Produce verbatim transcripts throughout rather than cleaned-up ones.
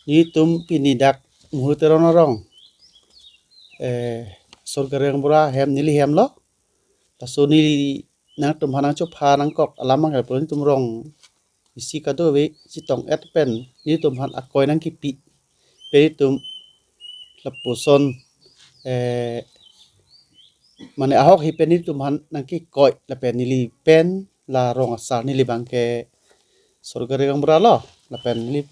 Nelitum pini dak Muhur Teron arong, eh, Sorkari Gaonbura hem, neli hem lo. Laso neli nangtumphan nangchopha nangkok alam abang ke lapu nelitum rong isi kadokave chetong-et pen nelitumphan akoi nangkepi pen nelitum lapuson, eh, mane ahokhe pen nelitumphan nangkekoi lapen neli pen la rong asar, neli abang ke Sorkari Gaonbura lo, lapen neli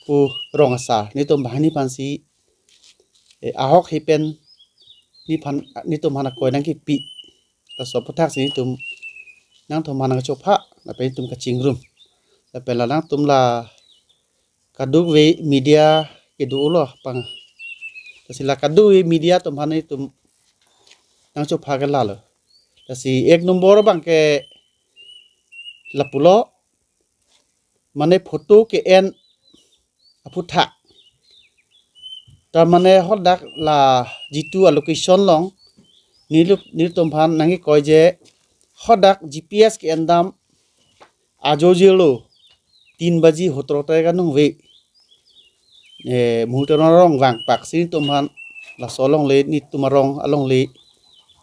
pu rong asar, nelitum banghini aphansi, eh, ahokhe pen neliphan, nelitumphan akoi nangkepi. Laso aputhaksi nelitum nangtumphan nangchopha lapen nelitum kachingrum. Lapen la nangtum la kadokave media kedo lo pang. Lasi la kadokave media atumphan nelitum nangchopha ke lalo. Lasi ek nombor abang ke lapulo, mane photo ke-en aputhak. Ta mane hadak la jitu a-location along nelitum, nelitumphan nangkekoi je hadak G P S ke-endam ajo jelo tin baji hotro tarik aningve, eh, Muhur Teron arong vangpaksi nelitum aphan laso alongle, nelitum arong alongle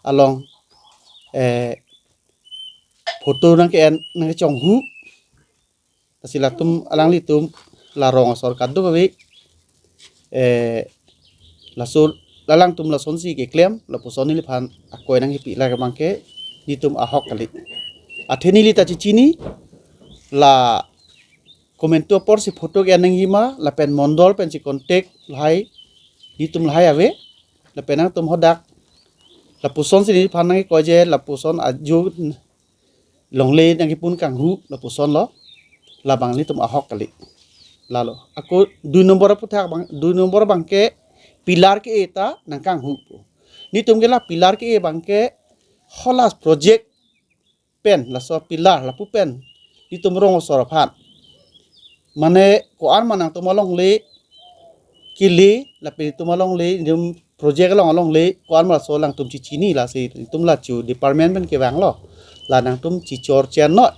along, eh, photo nangke-en nangkechonghu. Lasi latum alanglitum la rong asor kadokave, eh, laso alangtum lasonsi keklem, lapuson neliphan akoi nangkepi, la abang ke nelitum ahok kali. Athe neli ta chechini, la komantu aporsi photo ke-en nangji ma, lapen mondol pensi contact lahai, nelitum lahai ave, lapen nangtum hadak lapusonsi neliphan nangkekoi je, lapuson ajo longle nangkepun kanghu lapuson lo, la abang nelitum ahok kali. Lalo. Ako dui nombor aputhak abang, dui nombor abang ke pillar ke-e ta nangkanghu pu. Nelitum ke la pillar ke-e abang ke hala project pen, laso pillar lapu pen nelitum rong asor aphan, mane ko-an ma nangtum alongle kele, lapen nelitum alongle, nelitum project along alongle ko-an ma, laso alangtum chechini, lasi nelitum la chu department pen kevang lo, la nangtum chechor chenoi,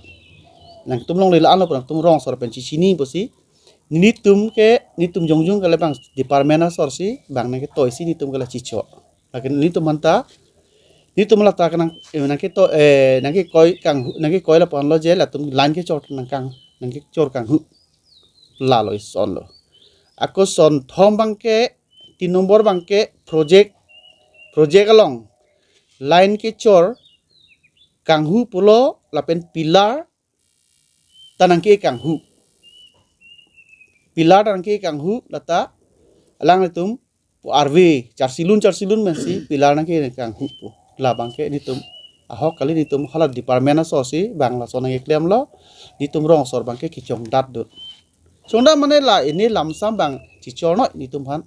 nangtum longle la-an lo pu nangtum rong asor pen chechini pusi, nelitum ke, nelitum jongjung ke la abang department asorsi abang nangketoisi nelitum ke la chechor. Lakin nelitum aphanta, nelitum la ta kenang, eh, nangketo, eh, nangkekoi kanghu, nangkekoi lapu-an lo je latum line kechor nangkang, nangkechor kanghu. Lalo ison lo. Ako son thom abang ke, tin nombor abang ke project, project along line kechor kanghu pulo lapen pillar ta nangke-e kanghu. Pillar ta nangke-e kanghu, lata alanglitum pu arve charsilun charsilun pensi pillar nangke-e kanghu pu. La abang ke nelitum ahok kali, nelitum hala department asorsi abang lason nangkeklem lo, nelitum rong asor abang ke kechongdat dun. Chongdat mane la ini lamsam abang chechor noi nelitum aphan,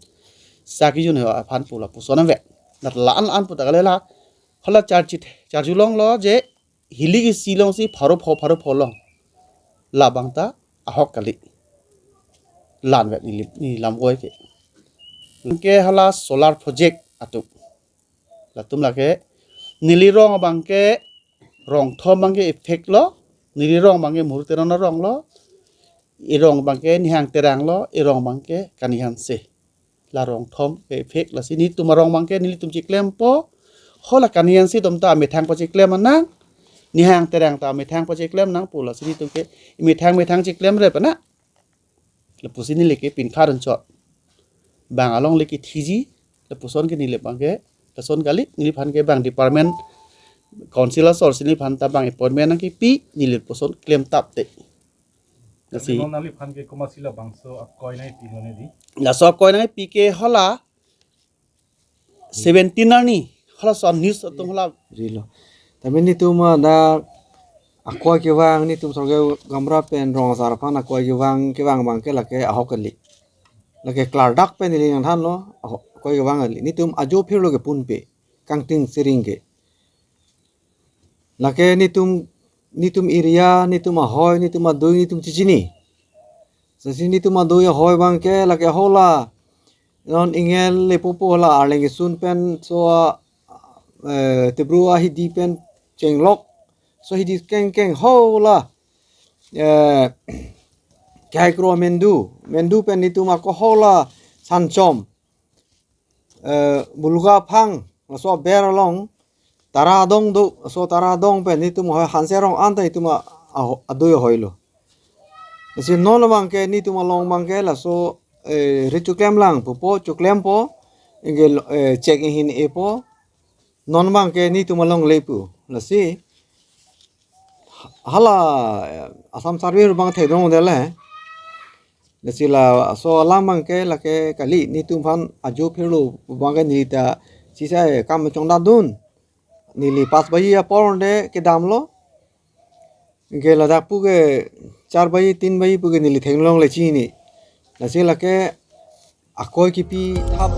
sa kejun aphan pu lapuson ave. Nat la-an an pu ta kali la, hala charchi, charjulong lo je hili isi alongsi pharo pho, pharo pho long. La abang ta ahok kali. La-an vet neli, neli lam-oi ke. Ke hala solar project atum. Latum lake neli rong abang ke rong thom abang ke effect lo. Neli rong abang ke Muhur Teron arong lo. Erong abang ke Nihang Terang lo. Erong abang ke Kani Hanse. La rong thom ke effect, lasi nelitum arong abang ke nelitum cheklempo. Hala Kani Hanse atum ta amethang pacheklem nang, Nihang Terang ta amethang pacheklem nang pu, lasi nelitum ke methang methang cheklem re pana. Lapusi neli ke pinkha dun chot. Bang alongle kethiji, lapuson ke neli abang ke, lason kali, neliphan ke bang department, council asorsi neliphan ta bang appointment nangkepi, neli lapuson klemtap te. Lasi non nangliphan ke komatsi labangso akoi nangpi mane di? Laso akoi nangpi ke hala seventeen arni, hala son news atum hala. Rilo. Tapi nelitum, ah, dak akoi kevang, nelitum Sorkari Gaonbura pen rong asar aphan akoi kevang, kevang abang ke lake ahok kali. Lake klardak pen neli nangthanlo, ahok, akoi kevang kali. Nelitum ajo phirlo kepunpe, kangting sering ke. Lake nelitum, nelitum area, nelitum ahoi, nelitum adui, nelitum chechini. Lasi nelitum adui ahoi abang ke lake hala non ingel le pupu hala arleng kesun pen so, eh, tebru ahidi pen chenglok. So hidi kengkeng hala, eh, kehai kro mendu, mendu pen netum ako hola sanchom, eh, buluga phang, laso aber along tara adong do, laso tara adong pen netum hoi hanserong anta netum a-, a-, adui hoilo. Lasi non abangke netum along abangke laso, eh, ri choklemlang pupo, choklempo, anke, eh, check inghin epo, non abangke netum along le pu. Lasi hala, eh, Assam Service abang thekdong dele. Lasi laso alam abangke lake kali, netum aphan ajo phirlo abangke neli ta sisa, eh, kam chongdadun. Neli pas baji apor de kedamlo. Anke ladak puke char baji, tin baji puke neli theklongle chini. Lasi lake akoi kipi thap.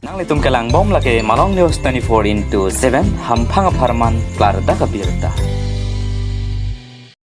Nanglitum kelangbom lake Malong News twenty-four into seven, hamphang apharman klardak abirta.